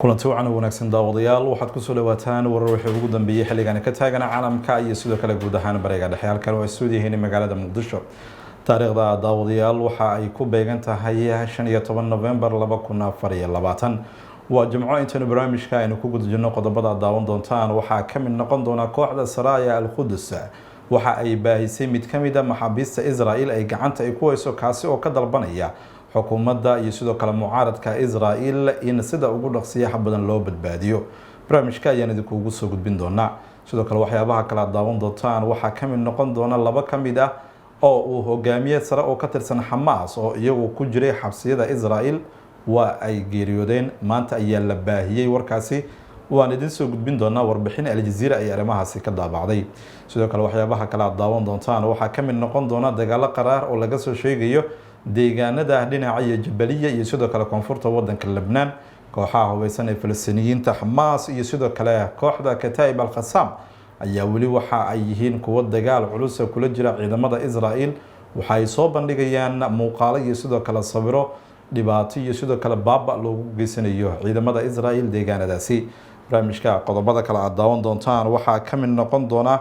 Kulanti wacan oo wanaagsan, daawadayaal. Waxaad kusoo dhawaataan warar wixii ugu dambeeyey xilligan ka taagana caalamka iyo sidoo kale guud ahaan Bariga Dhexe. Halkan waa stuudiyaheeni magaalada Muqdisho. Taariikhda, daawadayaal, waxa ay ku beegan tahay 15 November 2024, waa Jimco. Intaynu barnaamijka aynu ku guda jirno, qodobada aad daawan doontaan waxaa ka mid noqon doona: kooxda Saraya al-Qudus waxa ay baahisay mid ka mid a maxaabiista Israel ay gacanta ay ku hayso, kaasi oo ka dalbanaya xukuumadda iyo sidoo kale mucaaradka Israel in sida ugu dhaqsiyaha badan loo badbaadiyo. Barnaamijka ayaan idinkuugu soo gudbin doonaa. Sidoo kale, waxyaabaha kale aad daawan doontaan waxaa ka mid noqon doona laba ka mid ah oo uu hogaamiye sare oo ka tirsan Xamaas oo iyagu ku jiray xabsiyada Israel waa ay geeriyoodeen. Maanta ayaa la baahiyey warkaasi, waan idin soo gudbin doonaa warbixin Aljaziira ay arrimahaasi ka daabacday. Sidoo kale, waxyaabaha kale aad daawan doontaan waxaa ka mid noqon doona dagaalo qaraar oo laga soo sheegayo deegaanada dhinaca iyo Jabaliya iyo sidoo kale koonfurta wadanka Lebnaan. Kooxaha hubeysan ee Falastiiniyiinta Xamaas iyo sidoo kale kooxda Kataib al Khasam ayaa weli waxa ay yihiin kuwo dagaal culusa kula jira ciidamada Israel. Waxa ay soo bandhigayaan muuqaalo iyo sidoo kale sawiro dhibaato iyo sidoo kale baaba loogu geysanayo ciidamada Israel deegaanadaasi. Barnaamijka qodobada kale aad daawan doontaan waxaa ka mid noqon doona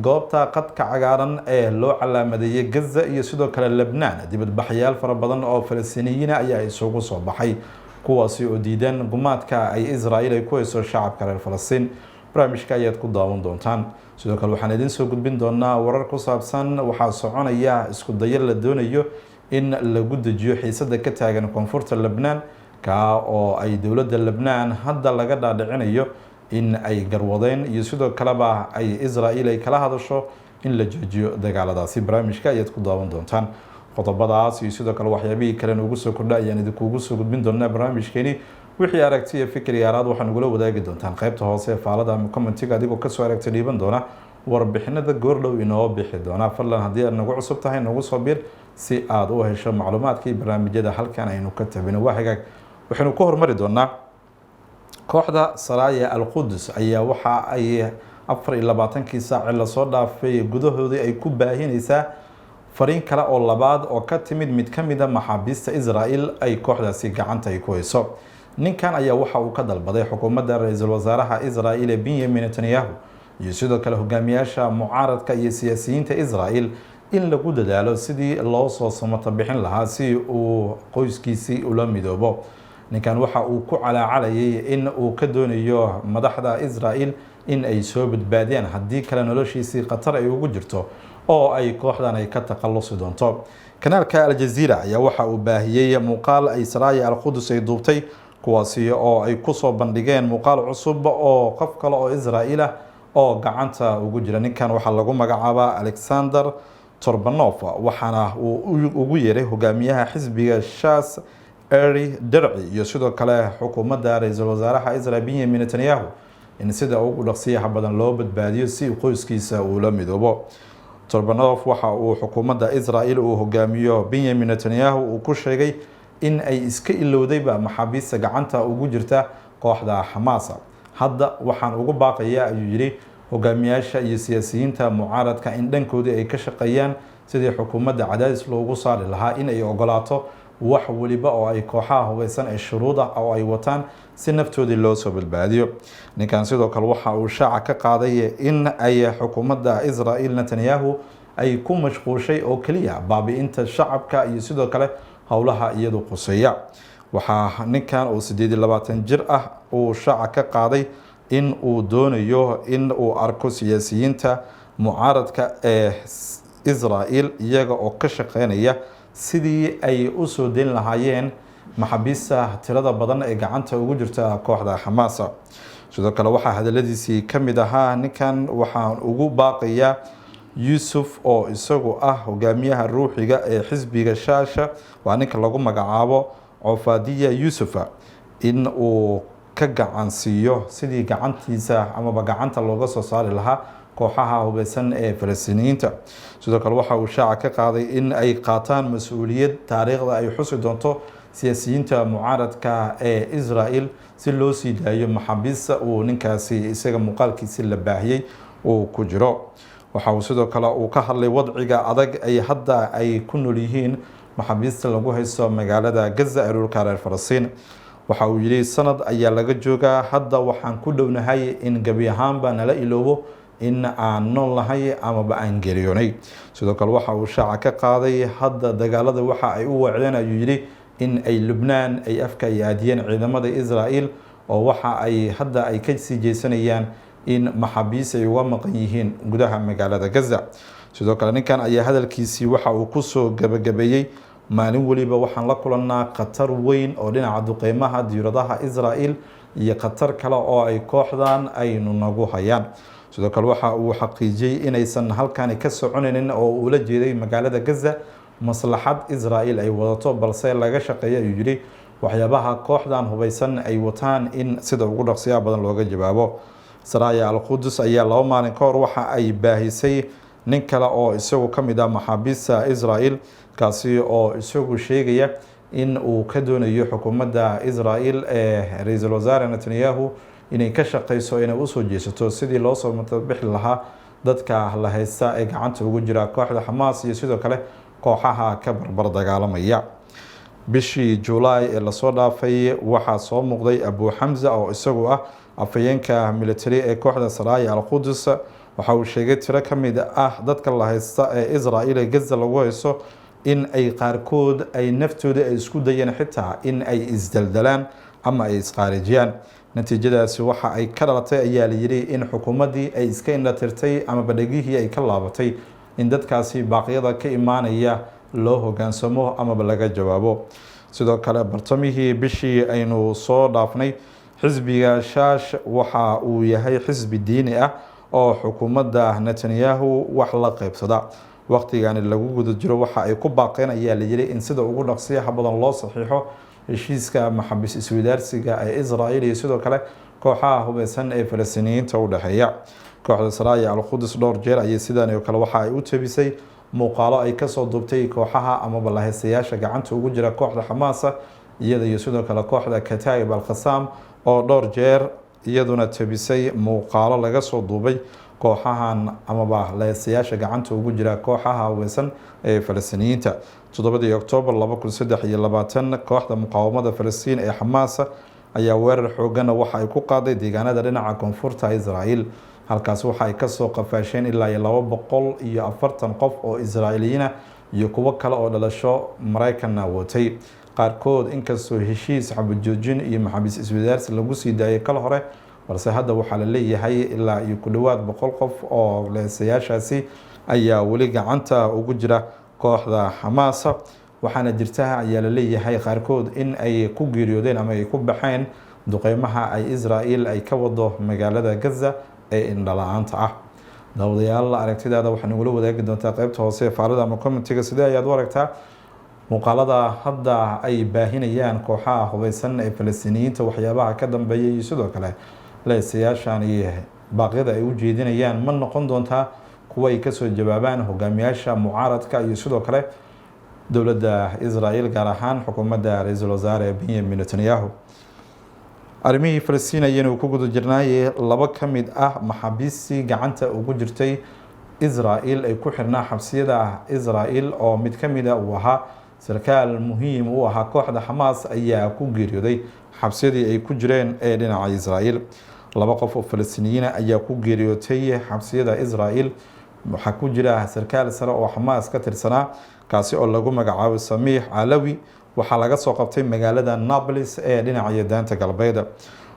goobta qadka cagaaran ee loo calaamadeeyey Gaza iyo sidoo kale Lebnaan. Dibadbaxyaal fara badan oo Falastiiniyiina ayaa isugu soo baxay, kuwaasi oo diidan gumaadka ay Israel ay ku hayso shacabka reer Falastiin. Barnaamijka ayaad ku daawan doontaan. Sidoo kale, waxaan idiin soo gudbin doonaa warar ku saabsan waxaa soconaya isku dayo la doonayo in lagu dejiyo xiisada ka taagan koonfurta Lebnaan, kaa oo ay dowladda Lebnaan hadda laga dhaadhicinayo in ay garwadeen iyo sidoo kaleba ay Israel ay kala hadasho in la joojiyo dagaaladaasi. Barnaamijka ayaad ku daawan doontaan. Qodobadaas iyo sidoo kale waxyaabihii kale noogu soo kordha ayaan idinkugu soo gudbin doonaa barnaamijkeeni. Wixii aragti iyo fikir iyo araad waxaa nagula wadaagi doontaan qaybta hoose ee faalada ama commentiga, adigoo kasoo aragti dhiiban doona warbixinada goordhow inoo bixi doona. Fadlan, haddii aad nagu cusub tahay, nagu soo bir si aad u hesho macluumaadka iyo barnaamijyada halkan aynu ka tabino. Waa hagaag, waxaynu ku hormari doonaa: kooxda Saraya al-Qudus ayaa waxa ay 24kii saaci lasoo dhaafay gudahoodii ay ku baahinaysaa fariin kale oo labaad oo ka timid mid ka mid a maxaabiista Israel ay kooxdaasi gacanta ay ku hayso. Ninkan ayaa waxa uu ka dalbaday xukuumadda ra-iisul wasaaraha Israel ee Benyamin Netanyahu iyo sidoo kale hogaamiyaasha mucaaradka iyo siyaasiyiinta Israel in lagu dadaalo sidii loo soo samato bixin lahaa si uu qoyskiisii ula midoobo. Ninkan waxa uu ku calaacalayay in uu ka doonayo madaxda Israel in ay soo badbaadiyaan, haddii kale noloshiisii khatar ay ugu jirto oo ay kooxdan ay ka takhalusi doonto. Kanaalka Aljaziira ayaa waxa uu baahiyey muuqaal ay Saraya al-Qudus ay duubtay, kuwaasi oo ay kusoo bandhigeen muuqaal cusub oo qof kale oo Israa'iil ah oo gacanta ugu jira. Ninkan waxaa lagu magacaabaa Alexander Torbanov, waxaana uu ugu yeeray hogaamiyaha xisbiga Shas Eri Derci iyo sidoo kale xukuumadda ra-iisul wasaaraha Israel Benyamin Netanyahu in sida ugu dhaqsiyaha badan loo badbaadiyo si qoyskiisa uu la midoobo. Torbanov waxa uu xukuumadda Israel uu hogaamiyo Benyamin Netanyahu uu ku sheegay in ay iska ilowdayba maxaabiista gacanta ugu jirta kooxda Xamaasa. "Hadda waxaan ugu baaqayaa," ayuu yidhi, "hogaamiyaasha iyo siyaasiyiinta mucaaradka in dhankoodii ay ka shaqeeyaan sidii xukuumadda cadaadis loogu saari lahaa in ay ogolaato wax weliba oo ay kooxaha hubeysan ee shuruud ah oo ay wataan si naftoodii loo soo badbaadiyo." Ninkan sidoo kale waxa uu shaaca ka qaaday in ay xukuumadda Israel Netanyahu ay ku mashquushay oo keliya baabi'inta shacabka iyo sidoo kale howlaha iyadu quseeya. Waxaa ninkan oo 28 jir ah uu shaaca ka qaaday in uu doonayo in uu arko siyaasiyiinta mucaaradka ee Israel iyaga oo ka shaqeynaya sidii ay u soo deyn lahaayeen maxaabiista tirada badan ee gacanta ugu jirta kooxda Xamaas. Sidoo kale, waxaa hadaladiisii ka mid ahaa ninkan: "Waxaan ugu baaqayaa Yuusuf oo isagu ah hogaamiyaha ruuxiga ee xisbiga Shaasha, waa ninka lagu magacaabo Cofadiya Yuusufa, in uu ka gacan siiyo sidii gacantiisa amaba gacanta looga soo saari lahaa kooxaha hubeysan ee Falastiiniyiinta." Sidoo kale, waxa uu shaaca ka qaaday in ay qaataan mas-uuliyad taariikhda ay xusi doonto siyaasiyiinta mucaaradka ee Israel si loo sii daayo maxaabiista uu ninkaasi isaga muuqaalkiisi la baahiyey uu ku jiro. Waxa uu sidoo kale uu ka hadlay wadciga adag ay hadda ay ku nool yihiin maxaabiista lagu haysto magaalada Gaza ee dhulka reer Falastiin. Waxa uu yidhi: "Sanad ayaa laga joogaa hadda, waxaan ku dhownahay in gebi ahaanba nala iloobo in aan nool nahay amaba aan geeriyoonay." Sidoo kale waxa uu shaaca ka qaaday hadda dagaalada waxa ay u wacdeen, ayuu yidhi, in ay Lubnaan ay afka ay aadiyeen ciidamada Israel, oo waxa ay hadda ay ka sii jeesanayaan in maxaabiis ay uga maqan yihiin gudaha magaalada Gaza. Sidoo kale ninkan ayaa hadalkiisii waxa uu kusoo gabagabeeyey: "Maalin weliba waxaan la kulannaa khatar weyn oo dhinaca duqeymaha diyaaradaha Israel iyo khatar kale oo ay kooxdan aynu nagu hayaan." Sidoo kale waxa uu xaqiijiyey inaysan halkani ka soconaynin, oo uu ula jeeday magaalada Gaza, maslaxad Israel ay wadato, balse laga shaqeeya, ayuu yidhi, waxyaabaha kooxdan hubaysan ay wataan in sida ugu dhaqsiyaha badan looga jawaabo. Saraya Al-Qudus ayaa 2 maalin ka hor waxa ay baahisay nin kale oo isagu ka mid ah maxaabiista Israel, kaasi oo isagu sheegaya in uu ka doonayo xukuumadda Israel ee ra-iisul wasaare Netanyahu inay ka shaqeyso inay usoo jeesato sidii loo soo matabixi lahaa dadka la haysta ee gacanta ugu jira kooxda Xamaas iyo sidoo kale kooxaha ka barbar dagaalamaya. Bishii Juulaay ee lasoo dhaafay waxaa soo muuqday Abu Xamza, oo isagu ah afhayeenka military ee kooxda Saraya Al-Qudus. Waxa uu sheegay tiro ka mid ah dadka la haysta ee Israel ee Gaza lagu haysto in ay qaarkood ay naftooda ay isku dayeen xitaa in ay isdaldalaan ama ay isqaarijiyaan. Natiijadaasi waxa ay ka dhalatay, ayaa la yidhi, in xukuumaddii ay iska indhatirtay ama badhegihii ay ka laabatay in dadkaasi baaqyada ka imaanaya loo hogaansamo amaba laga jawaabo. Sidoo kale bartamihii bishii aynu soo dhaafnay, xisbiga Shaash waxa uu yahay xisbi diini ah oo xukuumadda Netanyahu wax la qaybsada waqtigani lagu guda jiro, waxa ay ku baaqeen, ayaa la yidhi, in sida ugu dhaqsiyaha badan loo saxiixo heshiiska maxaabiis isweydaarsiga ee Israel iyo sidoo kale kooxaha hubeysan ee Falastiiniyiinta u dhexeeya. Kooxda Saraya Al-Qudus dhowr jeer ayay sidan oo kale waxa ay u tabisay muuqaalo ay kasoo duubtay kooxaha amaba lahaystayaasha gacanta ugu jira kooxda Xamaas, iyada iyo sidoo kale kooxda Kataib Al-Qasaam oo dhowr jeer iyaduna tabisay muuqaalo laga soo duubay kooxahan amaba lahaystayaasha gacanta ugu jira kooxaha hubeysan ee Falastiiniyiinta. 7dii Oktoobar 2023, kooxda muqaawamada Falastiin ee Xamaas ayaa weerar xoogana waxa ay ku qaaday deegaanada dhinaca koonfurta Israel. Halkaas waxa ay kasoo qafaasheen ilaa iyo 240 qof oo Israa'iiliyiina iyo kuwo kale oo dhalasho Maraykanna watay qaarkood. Inkastoo heshiis xabajoojin iyo maxaabiis isweydaarsi lagu sii daayay kal hore, balse hadda waxaa la leeyahay ilaa iyo ku dhowaad 100 qof oo leesayaashaasi ayaa weli gacanta ugu jira kooxda Xamaas. Waxaana jirta, ayaa la leeyahay, qaarkood in ay ku geeriyoodeen ama ay ku baxeen duqeymaha ay Israel ay ka wado magaalada Gaza ee indhala-aanta ah. Daawadayaal, aragtidaada waxaa nagula wadaagi doontaa qeybta hoose ee faalada ama commentiga. Sidee ayaad u aragtaa muuqaalada hadda ay baahinayaan kooxaha hubeysan ee Falastiiniyiinta, waxyaabaha ka dambeeya iyo sidoo kale leesayaashan iyo baaqyada ay u jeedinayaan? Ma noqon doontaa kuwa ay kasoo jawaabaan hogaamiyaasha mucaaradka iyo sidoo kale dowladda Israel, gaar ahaan xukuumadda ra-iisul wasaare Benyamin Netanyahu? Arrimihii Falastiin ayaynu ku guda jirnaaye, laba ka mid ah maxaabiistii gacanta ugu jirtay Israel ay ku xirnaa xabsiyada Israel, oo mid ka mid a uu ahaa sarkaal muhiim u ahaa kooxda Xamaas, ayaa ku geeriyooday xabsiyadii ay ku jireen ee dhinaca Israel. Laba qof oo Falastiiniyiina ayaa ku geeriyootay xabsiyada Israel. Waxaa ku jira sarkaal sare oo Xamaas ka tirsanaa, kaasi oo lagu magacaabo Samiix Calawi. Waxaa laga soo qabtay magaalada Nablus ee dhinaca Daanta Galbeed.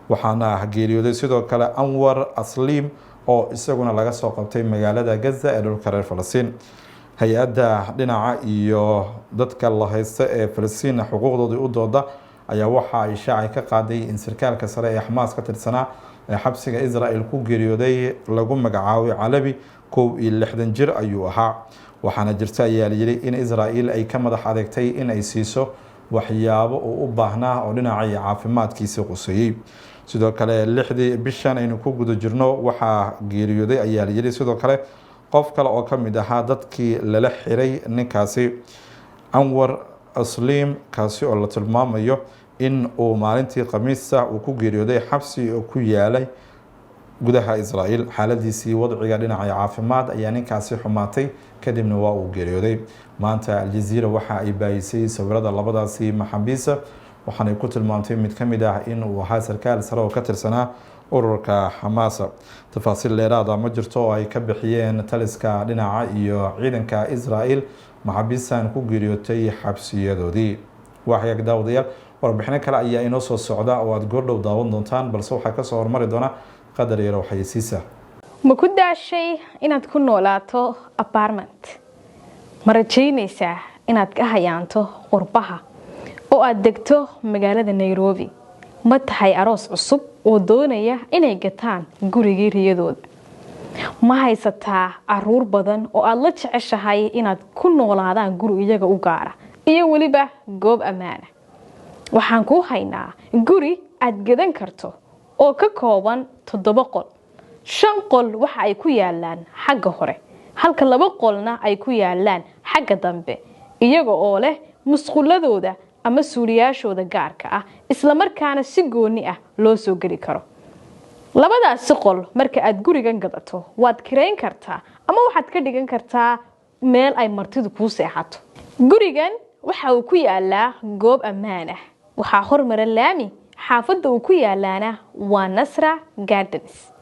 Waxaana geeriyooday sidoo kale Anwar Asliim, oo isaguna laga soo qabtay magaalada Gaza ee dhulka reer Falastiin. Hay-adda dhinaca iyo dadka la haysta ee Falastiin xuquuqdoodii u dooda ayaa waxa ay shaaci ka qaaday in sarkaalka sare ee Xamaas ka tirsanaa ee xabsiga Israel ku geeriyooday lagu magacaabay Calabi. 61 jir ayuu ahaa. Waxaana jirta, ayaa layidhi, in Israel ay ka madax adeegtay in ay siiso waxyaabo uu u baahnaa oo dhinacii caafimaadkiisa quseeyey. Sidoo kale 6dii bishan aynu ku guda jirno waxaa geeriyooday, ayaa layidhi, sidoo kale qof kale oo ka mid ahaa dadkii lala xiray ninkaasi Anwar Asliim, kaasi oo la tilmaamayo in uu maalintii Khamiista uu ku geeriyooday xabsi oo ku yaalay gudaha Israel. Xaaladiisii wadciga dhinaca caafimaad ayaa ninkaasi xumaatay, kadibna waa uu geeriyooday. Maanta Aljaziira waxa ay baahisay sawirada labadaasi maxaabiisa. Waxaanay ku tilmaamtay mid ka mid ah in uu ahaa sarkaal sare oo ka tirsanaa ururka Xamaas. Tafaasiil dheeraada ma jirto oo ay ka bixiyeen taliska dhinaca iyo ciidanka Israel maxaabiistan ku geeriyootay xabsiyadoodii. Waxyaag daawadayaal, warbixino kale ayaa inoo soo socda oo aada goordhow daawan doontaan, balse waxaa kasoo hormari doona qadar yaro xayeysiisa. Ma ku daashay inaad ku noolaato apartment? Ma rajaynaysaa inaad ka hayaanto qurbaha oo aad degto magaalada Nairobi? Ma tahay aroos cusub oo doonaya inay gataan gurigii riyadooda? Ma haysataa caruur badan oo aada la jeceshahay inaad ku noolaadaan guri iyaga u gaara iyo weliba goob ammaana? Waxaan kuu haynaa guri aad gadan karto oo ka kooban toddoba qol. Shan qol waxa ay ku yaalaan xagga hore, halka laba qolna ay ku yaalaan xagga dambe, iyaga oo leh musquladooda ama suuliyaashooda gaarka ah, islamarkaana si gooni ah loo soo geli karo. Labadaasi qol marka aad gurigan gadato waad kirayn kartaa ama waxaad ka dhigan kartaa meel ay martidu kuu seexato. Gurigan waxa uu ku yaalaa goob ammaan ah, waxaa hormara laami. Xaafadda uu ku yaalaana waa Nasra Gardens.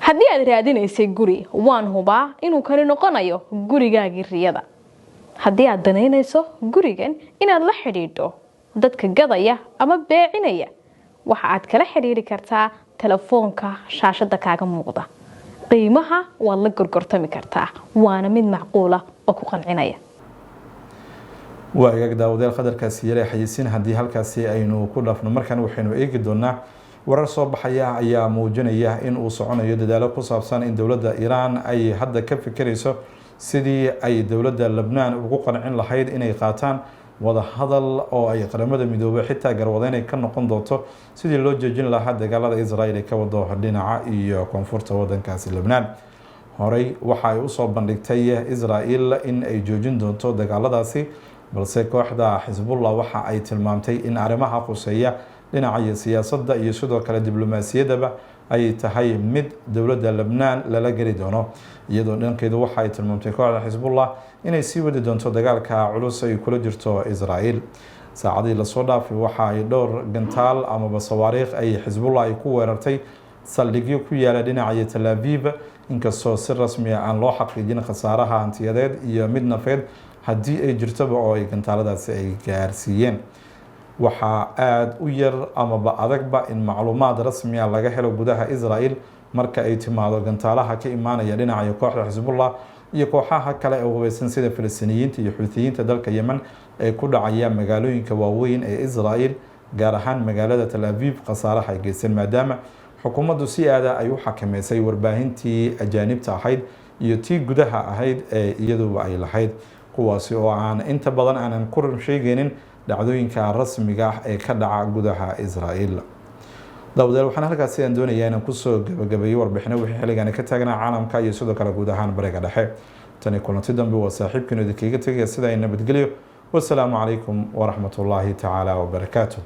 Haddii aad raadinaysay guri, waan hubaa inuu kani noqonayo gurigaagii riyada. Haddii aad danaynayso gurigan inaad la xidhiidho dadka gadaya ama beecinaya, waxa aad kala xidhiidhi kartaa telefoonka shaashada kaaga muuqda. Qiimaha waad la gorgortami kartaa, waana mid macquula oo ku qancinaya. Waa agaag daawadayaal, qadarkaasi yare xayeysiin haddii halkaasi aynu ku dhaafno, markan waxaynu eegi doonaa warar soo baxaya ayaa muujinaya in uu soconayo dadaalo ku saabsan in dowladda Iiraan ay hadda ka fikirayso sidii ay dowladda Lebnaan ugu qancin lahayd inay qaataan wadahadal oo ay Qaramada Midoobay xitaa garwadeynay ka noqon doonto, sidii loo joojin lahaa dagaalada Israel ay ka wado dhinaca iyo koonfurta wadankaasi Lebnaan. Horey waxa ay usoo bandhigtay Israel in ay joojin doonto dagaaladaasi, balse kooxda Xisbullah waxa ay tilmaamtay in arrimaha khuseeya dhinaca iyo siyaasadda iyo sidoo kale diblomaasiyaddaba ay tahay mid dowladda Lebnaan lala geli doono. Iyadoo dhankeedu waxa ay tilmaamtay kooxda Xisbullah inay sii wadi doonto dagaalka culus ay kula jirto Israel. Saacadii lasoo dhaafay waxa ay dhowr gantaal amaba sawaariikh ay Xisbullah ay ku weerartay saldhigyo ku yaala dhinaca Tel Aviv, inkastoo si rasmi ah aan loo xaqiijin khasaaraha hantiyadeed iyo mid nafeed haddii ay jirtoba oo ay gantaaladaasi ay gaarsiiyeen. Waxaa aada u yar amaba adagba in macluumaad rasmi ah laga helo gudaha Israel marka ay timaado gantaalaha ka imaanaya dhinaca kooxda Xisbullah iyo kooxaha kale ee hubeysan sida Falastiiniyiinta iyo Xuutiyiinta dalka Yemen ee ku dhacaya magaalooyinka waaweyn ee Israel, gaar ahaan magaalada Tel Aviv, khasaaraha ay geysteen, maadaama xukuumaddu si aada ay u xakameysay warbaahintii ajaanibta ahayd iyo tii gudaha ahayd ee iyaduba ay lahayd, kuwaasi oo aan inta badan aanan ku run sheegaynin dhacdooyinka rasmiga ah ee ka dhaca gudaha Israel. Daawadayaal, waxaan halkaasi aan doonayaa inaan kusoo gabagabeeyo warbixino wixii xilligani ka taagnaa caalamka iyo sidoo kale guud ahaan Bariga Dhexe. Tani kulanti dambe, waa saaxiibkiinu idinkaga tegaya sida ay nabadgelyo. Wasalaamu calaykum waraxmatullaahi tacaala wabarakaatu.